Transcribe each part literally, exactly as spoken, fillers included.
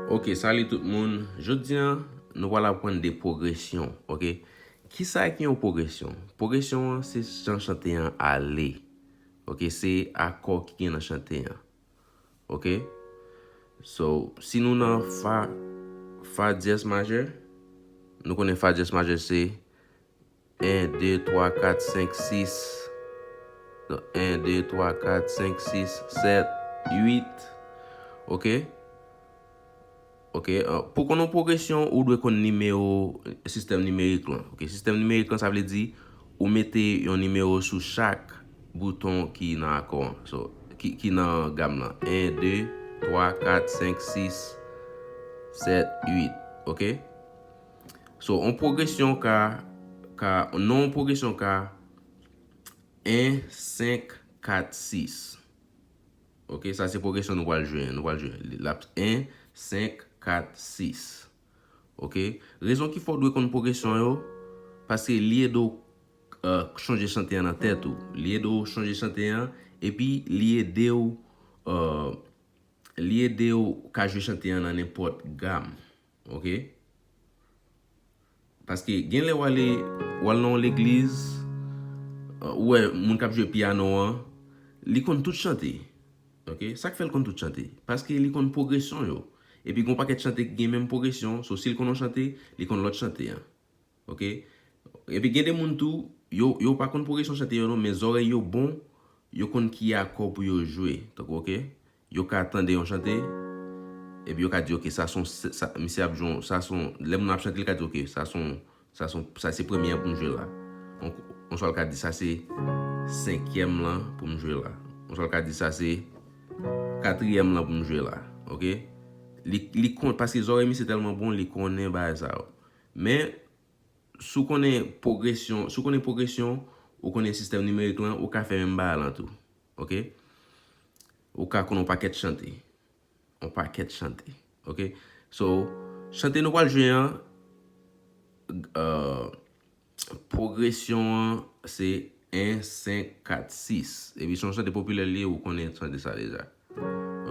Ok, salut tout moun. Jodi a, nou pral aprann de pwogresyon, ok? Kisa ki yon pwogresyon? Pwogresyon an se jan chante an ale. Ok, se akò ki gen nan chante an. Ok? So, si nou nan fa, fa dyès majè, nou konnen fa dyès majè se en, de, twa, kat, senk, sis. Donk, en, de, twa, kat, senk, sis, sèt, uit. Ok? Ok, euh, pou konn yon pwogresyon, ou dwe konn nimewo, sistèm nimerik lan. Ok, sistèm nimerik lan, sa vle di, ou mete yon nimewo sou chak bouton ki nan akò an. So, ki, ki nan gam lan. En, de, twa, kat, senk, sis, sèt, uit. Ok? So, yon pwogresyon ka, ka, non, yon pwogresyon ka en, senk, kat, sis. Ok, sa se pwogresyon nou pral jwe. Nou pral jwe. L ap en, senk, kat, sis. Ok? Rezon ki fè w dwe konn pwogresyon yo, paske li ede w, euh, chanje chante an nan tèt ou. Li ede w chanje chante an, epi li ede w, euh, li ede w ka jwe chante an nan nenpòt gam. Ok? Paske gen lè w ale, w al nan yon legliz, euh, ou wè moun k ap jwe pyano an, li konn tout chante. Ok? Sa k fè l konn tout chante? Paske li konn pwogresyon yo. Epi gen yon pakèt chante ki gen menm pwogresyon, so si l konn yon chante, li konn lòt chante an. Ok? Epi gen de moun tou, yo, yo pa konn pwogresyon chante yo non, men zòrèy yo bon, yo konn ki akò pou yo jwe. Tankou, ok? Yo ka tande yon chante, epi yo ka di, ok, sa son, sa, misye ap jwe, sa son, lè moun ap chante, li ka di, ok, sa son, sa son, sa se premye an pou m jwe la. On, on swa l ka di, sa se senkyèm lan pou m jwe la. On swa l ka di, sa se katriyèm lan pou m jwe la. Ok? Li, li konn, paske zòrèy misye tèlman bon, li konnen bagay sa yo. Men, si w konnen pwogresyon, si w konnen pwogresyon, ou konnen sistèm nimerik lan, ou ka fè menm bagay lan tou. Ok? Ou ka konn yon pakèt chante. Yon pakèt chante. Ok? So, chante nou pral jwe an, euh, pwogresyon an se en, senk, kat, sis. Epi se yon chante popilè li ye, ou konnen chante sa deja.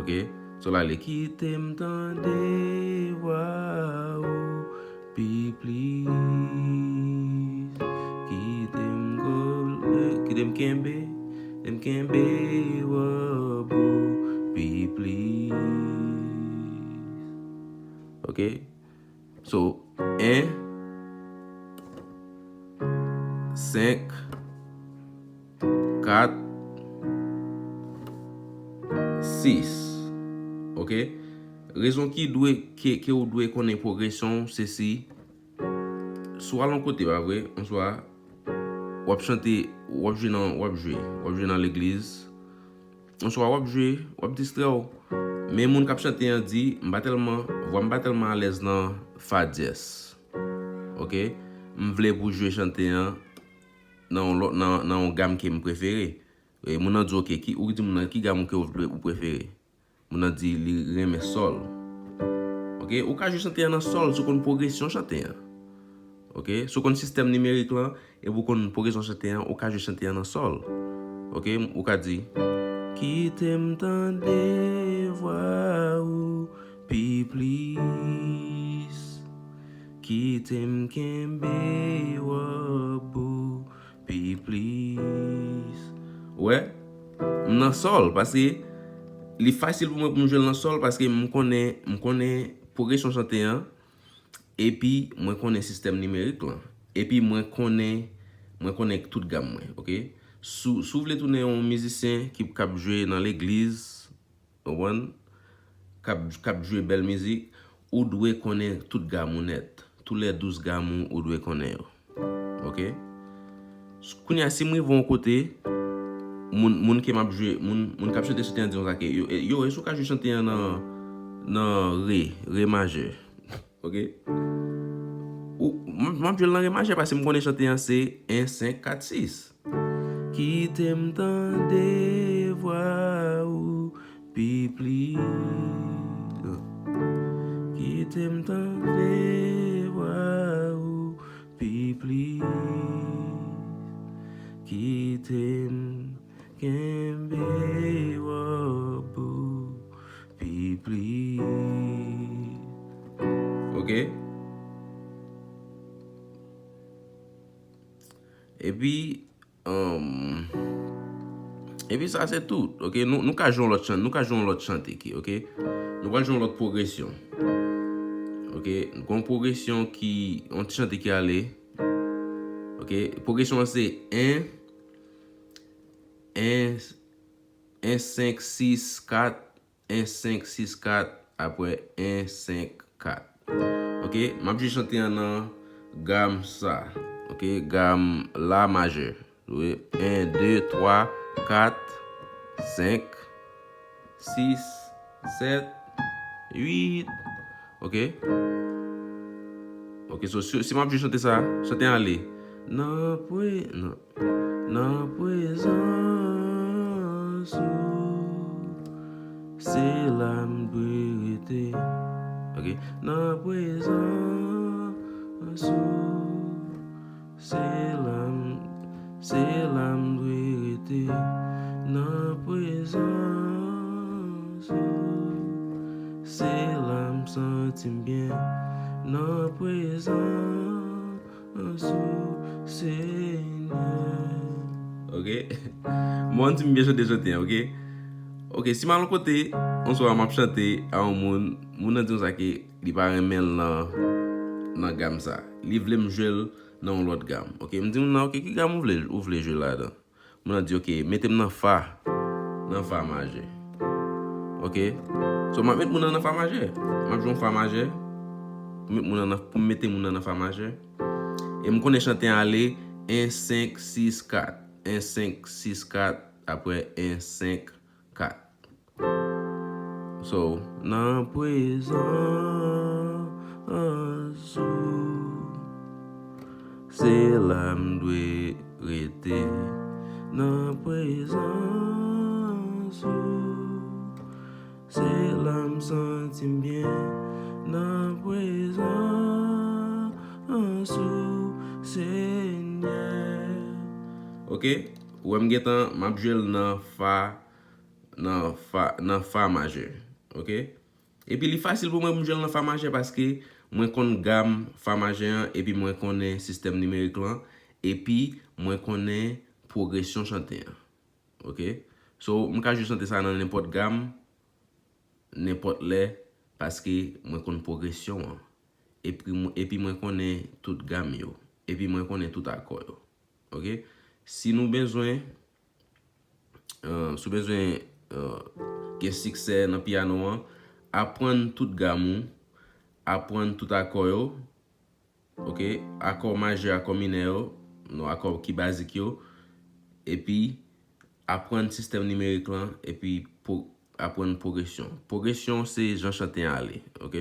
Ok? So la, li kite m tande vwa ou pi plis. Kite m kole, kite m kenbe, kite m kenbe wòb ou pi plis. Ok? So, en, senk, kat, sis. Ok? Rezon ki dwe, ke, ke ou dwe konnen pwogresyon w, se si, si w al yon kote, pa vre, oswa w ap chante, w ap jwe nan, w ap jwe, w ap jwe nan legliz, oswa w ap jwe, w ap distrè w. Men moun k ap chante an di, m pa tèlman, vwa m pa tèlman alèz nan fa dyès. Ok? M vle pou jwe chante an nan yon lòt, nan, nan yon gam ke m prefere. E moun nan di, ok, ki, ou di moun nan ki gam ke ou vle, ou prefere. Moun nan di li renmen sòl. Ok? Ou ka jwe chante an nan sòl, si w konn pwogresyon chante an. Ok? Si w konn sistèm nimerik lan, epi w konn pwogresyon chante an, ou ka jwe chante an nan sòl. Ok? Ou ka di, kite m tande vwa ou pi plis. Kite m kenbe wòb ou pi plis. Ou wè? M nan sòl, paske li fasil pou mwen pou m jwe l nan sòl, paske m konnen, m konnen pwogresyon chante an, epi mwen konnen sistèm nimerik lan. Epi mwen konnen, mwen konnen tout gam mwen, ok? Si w, si w vle tounen yon mizisyen ki, k ap jwe nan legliz, konprann? K ap, k ap jwe bèl mizik, ou dwe konnen tout gam ou nèt. Tou lè douz gam ou, ou dwe konnen yo. Ok? Kounye a, si m rive yon kote, moun, moun ke m ap jwe, moun, moun k ap chante chante an di konsa ke, yo, yo, èske w ka jwe chante an nan, nan re, re majè? Ok? Ou, m, m ap jwe l nan re majè paske m konnen chante an se en, senk, kat, sis. Kite m tande vwa ou pi plis. Kite m tande vwa ou pi plis. Kite m kenbe wòb ou pi plis. Ok? Epi, um, epi sa se tout. Ok? Nou, nou ka jwe yon lòt chante, nou ka jwe yon lòt chante ki, ok? Nou pral jwe yon lòt pwogresyon. Ok? Nou gen yon pwogresyon ki, yon ti chante ki ale. Ok? Pwogresyon an se en, en, en, senk, sis, kat, en, senk, sis, kat, apre en, senk, kat. Ok? M ap jwe chante an nan gam sa. Ok? Gam la majè. Wi. En, de, twa, kat, senk, sis, sèt, uit. Ok? Ok, so, si, si m ap jwe chante sa, chante an ale. Nan pre-, nan, nan prezans ou, se la m dwe rete. Ok? Nan prezans ou, se la m, se la m dwe rete. Nan prezans ou, se la m santi m byen. Nan prezans ou, Senyè. Ok? Mwen di m byen chante chante an, ok? Ok, si m al yon kote, yon swa m ap chante a yon moun, moun nan di konsa ke li pa renmen l nan, nan gam sa. Li vle m jwe l nan yon lòt gam. Ok, m di moun nan, ok, ki gam ou vle, ou vle jwe ladan? Moun nan di, ok, mete m nan fa, nan fa majè. Ok? So, m ap met moun nan nan fa majè. M ap jwe yon fa majè. Pou met moun nan, pou m mete moun nan nan fa majè. E m konnen chante an ale en, senk, sis, kat. En, senk, sis, kat. Apre en, senk, kat. So, nan prezans ou, se la m dwe rete. Nan prezans ou, se la m santi m byen. Nan prezans ou, Senyè. Ok? Ou wè m gentan, m ap jwe l nan fa, nan fa, nan fa majè. Ok? Epi li fasil pou mwen pou m jwe l nan fa majè paske mwen konn gam fa majè an, epi mwen konnen sistèm nimerik lan, epi mwen konnen pwogresyon chante an. Ok? So, m ka jwe chante sa nan nenpòt gam, nenpòt lè, paske mwen konn pwogresyon an. Epi, epi mwen konnen tout gam yo. Epi mwen konnen tout akò yo. Ok? Si nou bezwen, euh, si w bezwen, euh, gen siksè nan pyano an, aprann tout gam ou, aprann tout akò yo, ok? Akò majè, akò minè yo, non, akò ki bazik yo, epi aprann sistèm nimerik lan, epi pwo-, aprann pwogresyon. Pwogresyon se jan chante an ale, ok?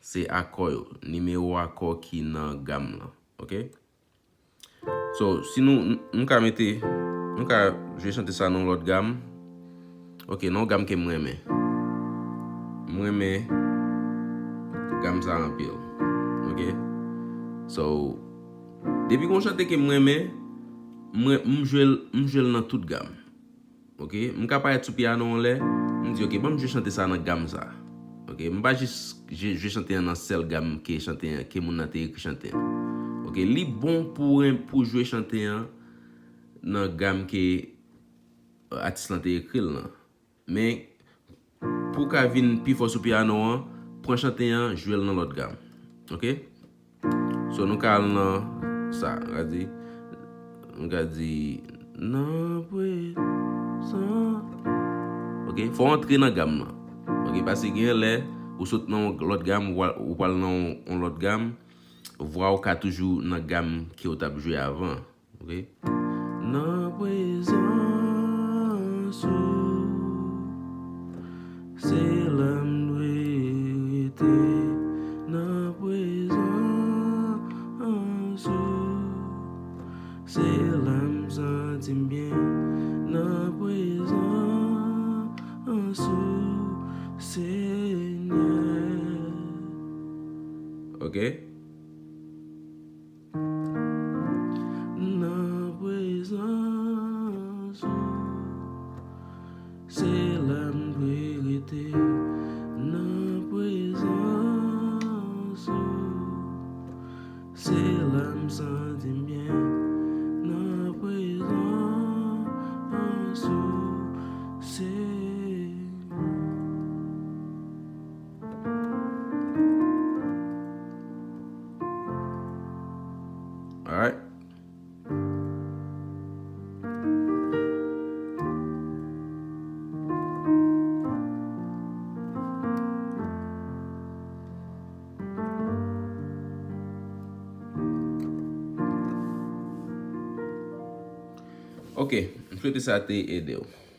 Se akò yo, nimewo akò ki nan gam lan, ok? So, si nou, m, m ka mete, m ka jwe chante sa nan yon lòt gam. Ok, nan yon gam ke m renmen. M renmen gam sa anpil. Ok? So, depi gon chante ke m renmen, m, m jwe l, m jwe l nan tout gam. Ok? M ka parèt sou pyano yon lè, m di, ok, ban m jwe chante sa nan gam sa. Ok? M pa jis jwe, jwe chante an nan sèl gam ke chante an, ke moun nan te ekri chante an. Ok? Li bon pou, pou jwe chante an nan gam ke, euh, atis lan te ekri l lan. Men, pou w ka vin pi fò sou pyano an, pran chante an, jwe l nan lòt gam. Ok? So, nou ka al nan sa, nou ka di, nou ka di, nan prezans. Ok? Fò w antre nan gam lan. Ok? Paske gen lè, ou sot nan yon lòt gam, ou al, ou pral nan yon, yon lòt gam, vwa w ka toujou nan gam ke w t ap jwe avan. Ok? Nan prezans ou, se la m dwe rete. Nan prezans ou, se la m santi m byen. Nan prezans ou, Senyè. Ok? Nan prezans ou, se la m dwe rete. Nan prezans ou, Santi m byen nan prezans ou, Senyè. Alright. Ok, m swete sa te ede w.